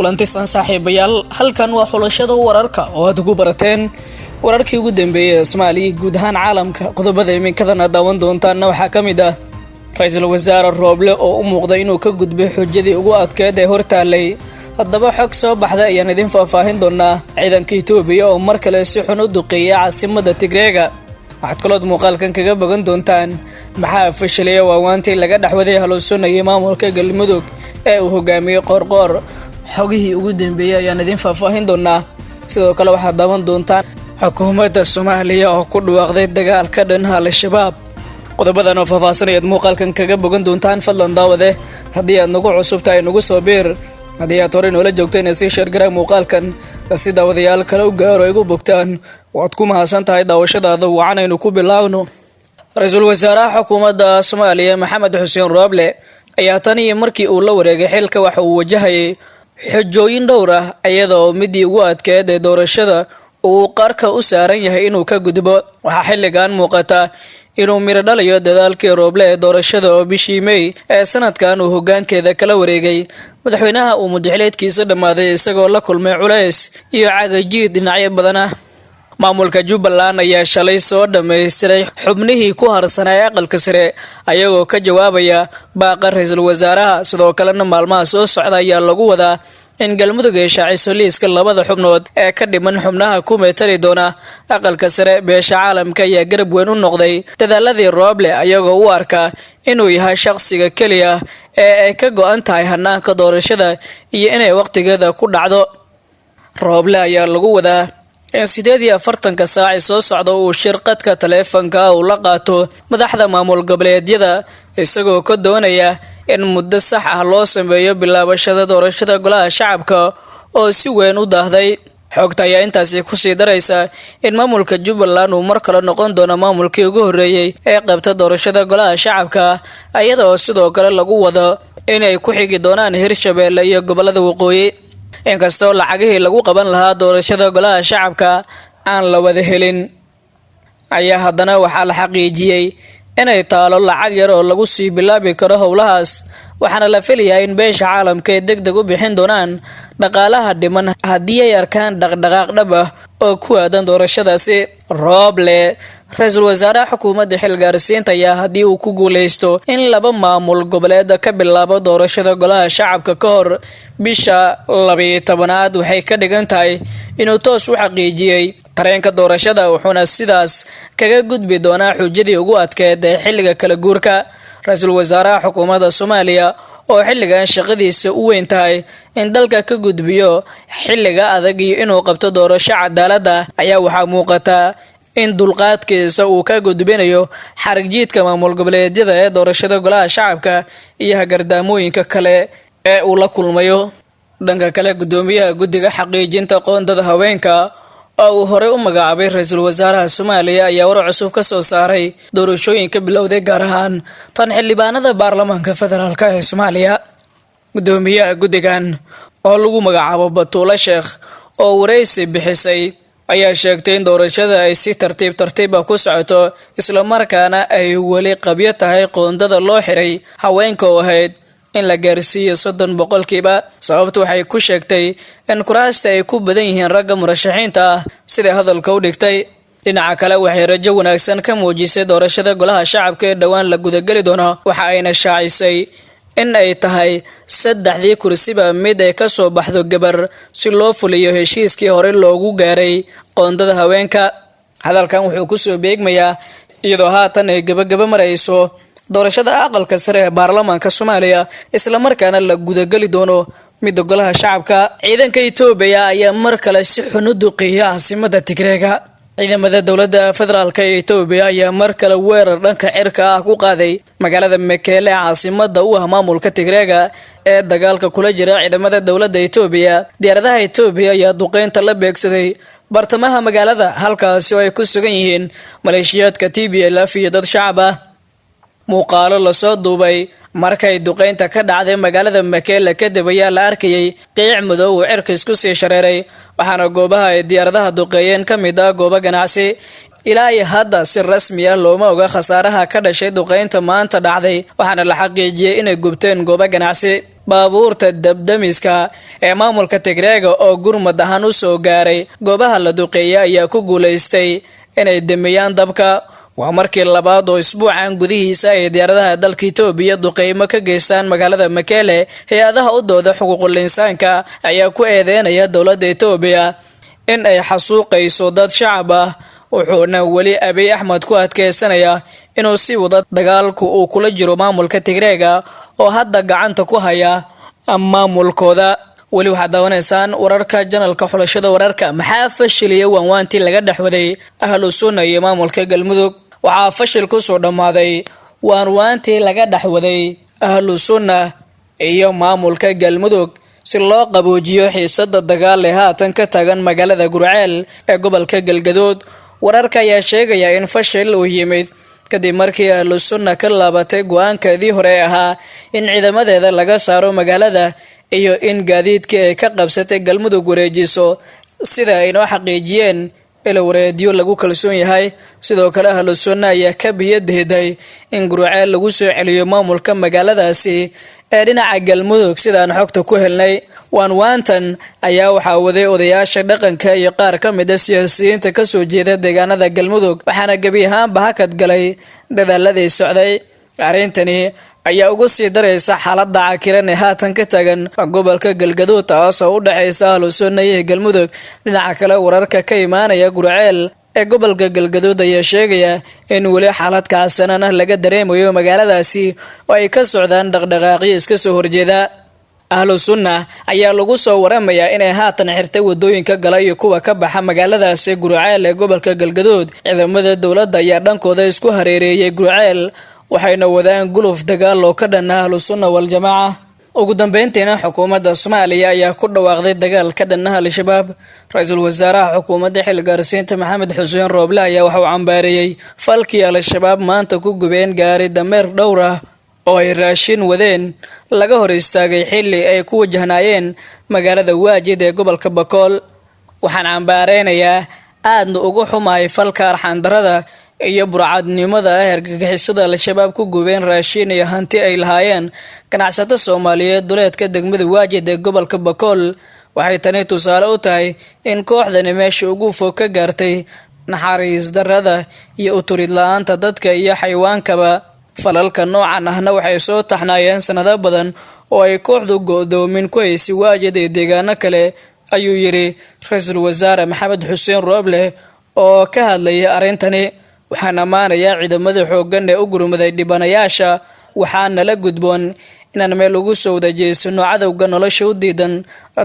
Kulantisan saaxiibayaal, halkan waa Xulashada Wararka oo aad ugu barateen wararkii ugu dambeeyey ee Soomaaliya iyo guud ahaan caalamka. Qodobada iminkadan aad daawan doontaanna waxaa ka mid ah Ra-iisul Wasaare Rooble oo u muuqday inuu ka gudbay xujadii ugu adkeed ee hortaalay. Haddaba, xog soo baxda ayaan idin faahfaahin doonaa. Ciidanka Itoobiya oo mar kale si xun u duqeeyay caasimada Tigreega. Waxaad kalood muuqaalkan kaga bogan doontaan maxaa fashilaya waawaantii laga dhexwaday haluusunayay maamulka Galmudug ee uu hogaamiyey Qoorqoor. Xogihii ugu dambeeyey ayaan idin faahfaahin doonaa. Sidoo kale waxaad daawan doontaan xukuumadda Soomaaliya oo ku dhawaaqday dagaal ka dhan Al-Shabaab. Qodobadan oo faahfaahsanayaad muuqaalkan kaga bogan doontaan. Fadlan daawade, haddii aad nagu cusub tahay, nagu soo biir. Haddii aad horey noola joogtayna, sii share garaa muuqaalkan si daawadayaal kale u gaaro ay ugu bogtaan. Waad ku mahadsan tahay daawashadaada. Wacanaynu ku bilaawno. Ra-iisul wasaaraha xukuumadda Soomaaliya, Maxamed Xuseen Rooble, ayaa tan iyo markii uu la wareegay xilka waxa uu wajahayay xujooyin dhowr ah, iyadoo midii ugu adkeed ee doorashada uu qarka u saaran yahay inuu ka gudbo. Waxaa xilligan muuqata inuu miro dhalayo dadaalkii Rooble ee doorashada, oo bishii Mey ee sanadkan uu hoggaankeeda kala wareegay madaxweynaha uu mudaxileedkiisa dhammaaday, isagoo la kulmay culays iyo cagajiid dhinacyo badan ah. Maamulka Jubbaland ayaa shalay soo dhammaystiray xubnihii ku harsanaa ee Aqalka Sare, ayagoo ka jawaabaya baaqa ra-iisul wasaaraha. Sidoo kalena, maalmaha soo socda ayaa lagu wadaa in Galmudug ay shaaciso liiska labada xubnood ee ka dhiman xubnaha ku meetali doona Aqalka Sare. Beesha caalamka ayaa garab weyn u noqday dadaaladii Rooble, ayagoo u arka inuu yahay shaqsiga keliya ee ay ka go-an tahay hanaanka doorashada iyo inay wakhtigeeda ku dhacdo. Rooble ayaa lagu wadaa in 48-ka saaci soo socda uu shir qadka taleefanka uu la qaato madaxda maamul goboleedyada, isagoo ka doonaya in muddo sax ah loo sameeyo bilaabashada doorashada Golaha Shacabka oo si weyn u daahday. Xogta ayaa intaasi kusii daraysa in maamulka Jubbaland uu mar kale noqon doono maamulkii ugu horreeyey ee qabta doorashada Golaha Shacabka, iyadoo sidoo kale lagu wado inay ku xigi doonaan Hirshabeelle iyo gobolada Waqooyi. Inkastoo lacagihii lagu qaban lahaa doorashada Golaha Shacabka aan la wada helin, ayaa haddana waxaa la xaqiijiyey inay taalo lacag yar oo lagu sii bilaabi karo howlahaas, waxaana la filayaa in beesha caalamka ay deg deg u bixin doonaan dhaqaalaha dhiman haddii ay arkaan dhaqdhaqaaq dhab ah oo ku aadan doorashadaasi. Rooble, ra-iisul wasaaraha xukuumadda xilgaarsiinta, ayaa haddii uu ku guuleysto in laba maamul goboleed ka bilaabo doorashada Golaha Shacabka ka hor bisha 12aad, waxay ka dhigan tahay inuu toos u xaqiijiyey tareenka doorashada, wuxuuna sidaas kaga gudbi doonaa xujadii ugu adkeed ee xilliga kala guurka. Ra-iisul wasaaraha xukuumadda Soomaaliya oo xilligan shaqadiisa u weyn tahay in dalka ka gudbiyo xilliga adag iyo inuu qabto doorasho cadaalad ah, ayaa waxaa muuqataa in dulqaadkiisa uu ka gudbinayo xarigjiidka maamul goboleedyada ee doorashada Golaha Shacabka iyo hagardaamooyinka kale ee uu la kulmayo. Dhanka kale, guddoomiyaha guddiga xaqiijinta qoondada haweenka oo uu horey u magacaabay ra-iisul wasaaraha Soomaaliya ayaa war cusub ka soo saaray doorashooyinka bilowday, gaar ahaan tan xildhibaanada baarlamaanka federaalka ee Soomaaliya. Guddoomiyaha guddigan oo lagu magacaabo Batuulo Sheekh oo waraysi bixisay ayaa sheegtay in doorashada ay si tartiib tartiib ah ku socoto, islamarkaana ay weli qabyo tahay qoondada loo xiray haweenka oo ahayd in la gaarsiiyo 30%. Sababtu waxay ku sheegtay in kuraasta ay ku badan yihiin ragga murashaxiinta ah, siday hadalka u dhigtay. Dhinaca kale, waxay rajo wanaagsan ka muujisay doorashada Golaha Shacabka ee dhowaan la gudageli doono, waxa ayna shaacisay in ay tahay saddexdii kursiba mid ay ka soo baxdo gabar, si loo fuliyo heshiiskii hore loogu gaaray qoondada haweenka. Hadalkan wuxuu kusoo beegmayaa iyadoo haatan ay gabagaba marayso doorashada Aqalka Sare ee baarlamaanka Soomaaliya, islamarkaana la gudageli doono midda Golaha Shacabka. Ciidanka Itoobiya ayaa mar kale si xun u duqeeyay caasimada Tigreega. Ciidamada dowladda federaalka ee Itoobiya ayaa mar kale weerar dhanka cirka ah ku qaaday magaalada Mekeele, caasimada u ah maamulka Tigreega ee dagaalka kula jira ciidamada dowladda Itoobiya. Diyaaradaha Itoobiya ayaa duqeynta la beegsaday bartamaha magaalada, halkaasi oo ay ku sugan yihiin maleeshiyaadka TPLF iyo dad shacab ah. Muuqaalo lasoo duubay markay duqeynta ka dhacday magaalada Makeele kadib ayaa la arkayay qiic madow uu cirka isku sii shareeray, waxaana goobaha ay diyaaradaha duqeeyeen ka mid ah goobo ganacsi. Ilaa iyo hadda si rasmi ah looma oga khasaaraha ka dhashay duqeynta maanta dhacday, waxaana la xaqiijiyey inay gubteen goobo ganacsi. Baabuurta dabdamiska ee maamulka Tigreega oo gurmad ahaan u soo gaaray goobaha la duqeeyay ayaa ku guulaystay inay damiyaan dabka. Waa markii labaad oo isbuucan gudihiisa ay diyaaradaha dalka Itoobiya duqeymo ka geystaan magaalada Makele. Hay-adaha u dooda xuquuqul insaanka ayaa ku eedeynaya dowladda Itoobiya in ay xasuuqayso dad shacab ah, wuxuuna weli Abiy Axmed ku adkeysanaya inuu sii wado dagaalku uu kula jiro maamulka Tigreega oo hadda gacanta ku haya maamulkooda. Weli waxaad daawanaysaan wararka janalka Xulashada Wararka. Maxaa fashiliyay waanwaantii laga dhex waday Ahlu Sunna iyo maamulka Galmudug? Waxaa fashil kusoo dhammaaday waanwaantii laga dhex waday Ahlu Sunna iyo maamulka Galmudug si loo qaboojiyo xiisada dagaal ee haatan ka taagan magaalada Gurceel ee gobolka Galgaduud. Wararka ayaa sheegaya in fashil uu yimid kadib markii Ahlu Sunna ka laabatay go-aankeedii hore ee ahaa in ciidamadeeda laga saaro magaalada iyo in gaadiidkii ay ka qabsatay Galmudug wareejiso, sida ay noo xaqiijiyeen ilo wareedyo lagu kalsoon yahay. Sidoo kale, Ahlu Sunna ayaa ka biyo diiday in Gurceel lagu soo celiyo maamulka magaaladaasi ee dhinaca Galmudug, sidaan xogta ku helnay. Waanwaantan ayaa waxaa waday odayaasha dhaqanka iyo qaar ka mid ah siyaasiyiinta kasoo jeeda deegaanada Galmudug, waxaana gebi ahaanba hakad galay dadaaladii socday. Arrintani ayaa ugu sii daraysa xaaladda cakiran ee haatan ka taagan gobolka Galgaduud, taasoo u dhexaysa Ahlu Sunna iyo Galmudug. Dhinaca kale, wararka ka imaanaya Gurceel ee gobolka Galgaduud ayaa sheegaya in weli xaalad kacsanaan ah laga dareemayo magaaladaasi oo ay ka socdaan dhaqdhaqaaqyo iska soo horjeeda. Ahlu Sunna ayaa lagu soo waramayaa inay haatan xirtay wadooyinka gala iyo kuwa ka baxa magaaladaasi Gurceel ee gobolka Galgaduud. Ciidamada dowladda ayaa dhankooda isku hareereeyay Gurceel, waxayna wadaan guluf dagaal oo ka dhan ah Ahlu Sunna Waljamaaca. Ugu dambeyntiina, xukuumadda Soomaaliya ayaa ku dhawaaqday dagaal ka dhan ah Al-Shabaab. Ra-iisul wasaaraha xukuumadda xilgaarsiinta Maxamed Xuseen Rooble ayaa waxa uu cambaareeyey falkii Al-Shabaab maanta ku gubeen gaari dameer dhowr ah oo ay raashin wadeen laga hor istaagay xilli ay ku wajahnaayeen magaalada Waajid ee gobolka Bakool. "Waxaan cambaareynayaa, aadna ugu xumahay falka arxandarada iyo burcadnimada ah argagixisada Al-Shabaab ku gubeen raashin iyo hanti ay lahaayeen ganacsato Soomaaliyeed duleedka degmada Waajid ee gobolka Bakool. Waxay tani tusaale u tahay in kooxdani meesha ugu fog ka gaartay naxariis darrada iyo uturid la-aanta dadka iyo xayawaankaba. Falalka noocan ahna waxay soo taxnaayeen sanado badan oo ay kooxdu go'doomin ku haysay Waajid iyo deegaano kale," ayuu yidhi ra-iisul wasaare Maxamed Xuseen Rooble oo ka hadlayay arrintani. "Waxaan ammaanayaa ciidamada xooggan ee u gurmaday dhibanayaasha. Waxaana la gudboon inaan meel ugu soo wada jeesano cadowga nolosha u diidan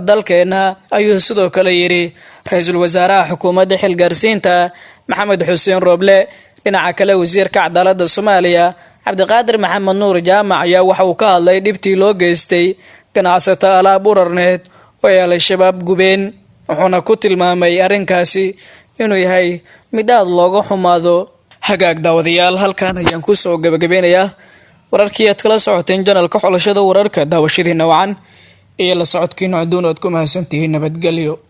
dalkeenna," ayuu sidoo kale yidhi ra-iisul wasaaraha xukuumadda xilgaarsiinta Maxamed Xuseen Rooble. Dhinaca kale, wasiirka cadaaladda Soomaaliya Cabdiqaadir Maxamed Nuur Jaamac ayaa waxa uu ka hadlay dhibtii loo geystay ganacsato alaab urarneed oo ay Al-Shabaab gubeen, wuxuuna ku tilmaamay arrinkaasi inuu yahay mid aada looga xumaado. Hagaag daawadayaal, halkan ayaan kusoo gabagabeynayaa wararkii aad kala socoteen janalka Xulashada Wararka. Daawashadiina wacan iyo la socodkiina aduun aad ku mahadsantihiin. Nabadgelyo.